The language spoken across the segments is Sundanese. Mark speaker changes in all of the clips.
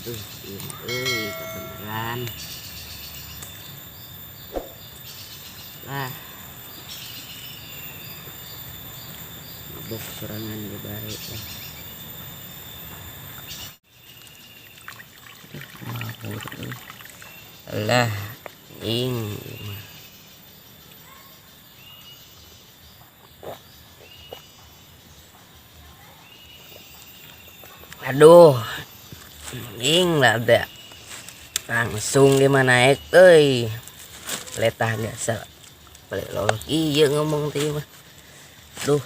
Speaker 1: Duh, ieu mah euy, kebeneran. Lah. Mabok sorangan ge bae lah. Aduh, mabur euy. Alah, ing ieu mah. Aduh, ing lah da. Langsung gimana naik euy. Letah biasa. Balik lolok iya ngomong teh mah. Duh.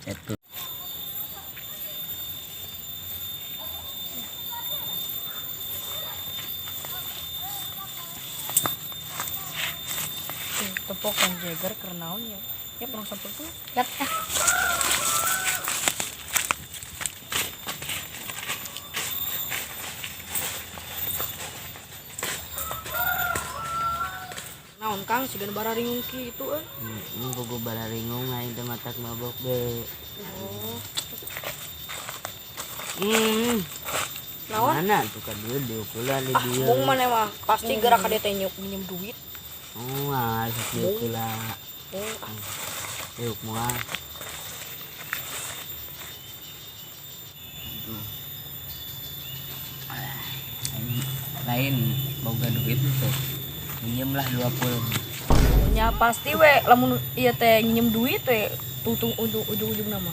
Speaker 1: Satu.
Speaker 2: Tepokan Jagger keur naon ya? Ya perang sampel tuh.
Speaker 3: Yap, ah.
Speaker 2: Naon Kang siga nu bararingung kitu euy.
Speaker 1: Heeh, bogo bararingung aing teh matak mabok be.
Speaker 2: Oh. Naon?
Speaker 1: Mana tuh ka dieu diukulan di
Speaker 2: Ah,
Speaker 1: dieu.
Speaker 2: mung maneh mah pasti gerak ka dieu teh nyuk minjem duit.
Speaker 1: Moal sok diukula.
Speaker 2: Oh, ah.
Speaker 1: Yuk moal. Aduh. Alah, aing lain boga duit tuh. Minjem lah 20.
Speaker 2: Nya pasti we lamun ieu teh nginjem duit we tutung ujung-ujung nama.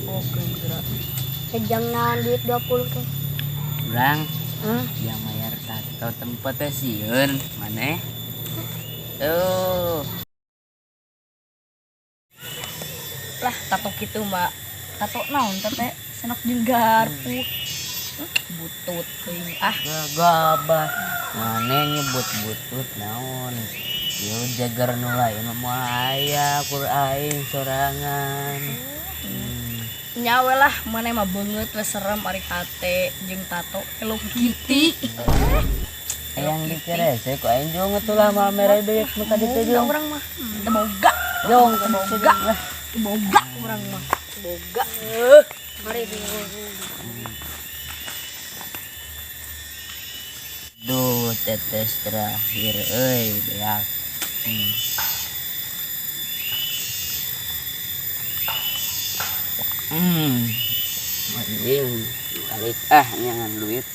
Speaker 2: Oke, gerak.
Speaker 3: Kejang naon duit 20 teh.
Speaker 1: Urang
Speaker 3: Hah?
Speaker 1: yang bayar tato tempat teh sieun maneh. Tuh.
Speaker 2: Lah, tato kitu Mbak. Tato naon teh teh? Senok jeung garpu. Butut teuing ah.
Speaker 1: Gagabah. Maneh nyebut butut naon? Ieu jagar nu lain mah moal aya kur aing sorangan.
Speaker 2: Nyawe lah maneh mah beungeut we serem ari hate jeung tato Hello Kitty.
Speaker 1: Hayang dikerese ku aing jeung atuh lah moal mere duit nu ka ditu
Speaker 2: Boga
Speaker 1: jeung.
Speaker 2: urang mah. Teu boga.
Speaker 1: Jong,
Speaker 2: Teu boga. Teu boga urang mah. Teu boga.
Speaker 3: Mari bingung.
Speaker 1: Duh, tetes terakhir euy beak. Anjing, balik ah nyangan duit.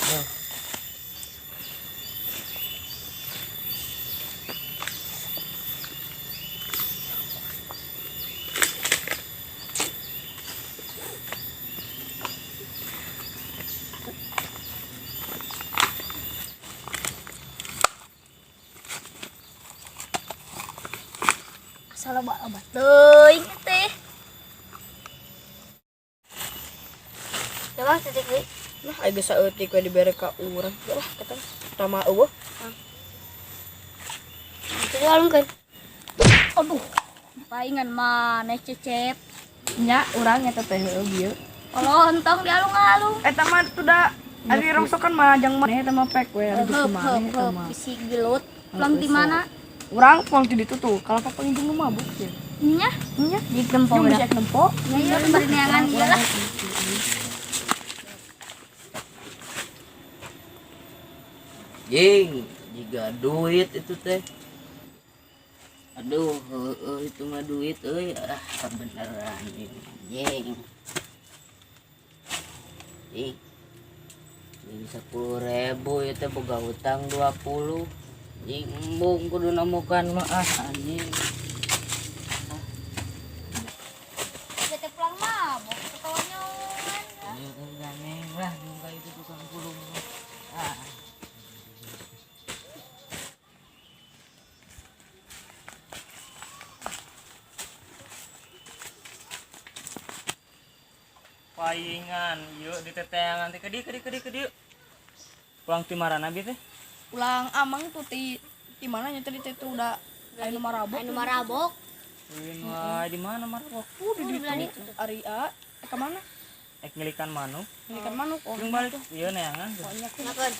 Speaker 1: Duh.
Speaker 3: Asal loba-loba teuing teh. Coba titik deui.
Speaker 2: Lah aya geus saeutik we dibere ka urang. Ya lah kata tama eueuh.
Speaker 3: Itu dialungkeun. Aduh, palingan maneh Cecep.
Speaker 2: Nya urang eta teh heueuh bieu.
Speaker 3: Kalau entong dialung-alung.
Speaker 2: Eta mah tuh da ari rongsokan mah jang maneh eta mah pek we ari
Speaker 3: Heup
Speaker 2: maneh
Speaker 3: heup
Speaker 2: eta
Speaker 3: heup
Speaker 2: mah.
Speaker 3: bisi gelut. Pulang di mana?
Speaker 2: Urang pulang ti ditu tuh, kalau papa nginjem nu mabuk sih.
Speaker 3: Nya,
Speaker 2: Nya,
Speaker 3: di tempo
Speaker 2: jeung
Speaker 3: udah.
Speaker 2: bisa nempo.
Speaker 3: Nya ieu bari neangan ieu lah.
Speaker 1: Jing, jika duit itu teh. Aduh, heueuh itu mah duit euy. Ah, kebeneran ini anjing. Ih. Jadi 10.000 ya teh boga hutang 20. Anjing embung kudu nemukan mah ah anjing.
Speaker 3: Kita pulang mabok ketawanya.
Speaker 1: Ieu ganeng lah jeung ka itu tukang pulung. Ah.
Speaker 4: Paingan yuk diteteangan teh ke dieu ke dieu ke dieu ke dieu. Pulang ti marana bi teh?
Speaker 2: Pulang amang tuh ti ti mana nya tadi teh tuh udah aya nu marabok.
Speaker 3: Anu marabok.
Speaker 4: Ulin wae di mana marabok?
Speaker 2: Udah di
Speaker 3: Udah
Speaker 2: ditu. Ari a ka mana?
Speaker 4: Ek ngilikan manuk.
Speaker 2: Ngilikan manuk. Oh,
Speaker 4: Jeung balik ieu neangan.
Speaker 2: pokoknya aku.
Speaker 3: Ngakeun.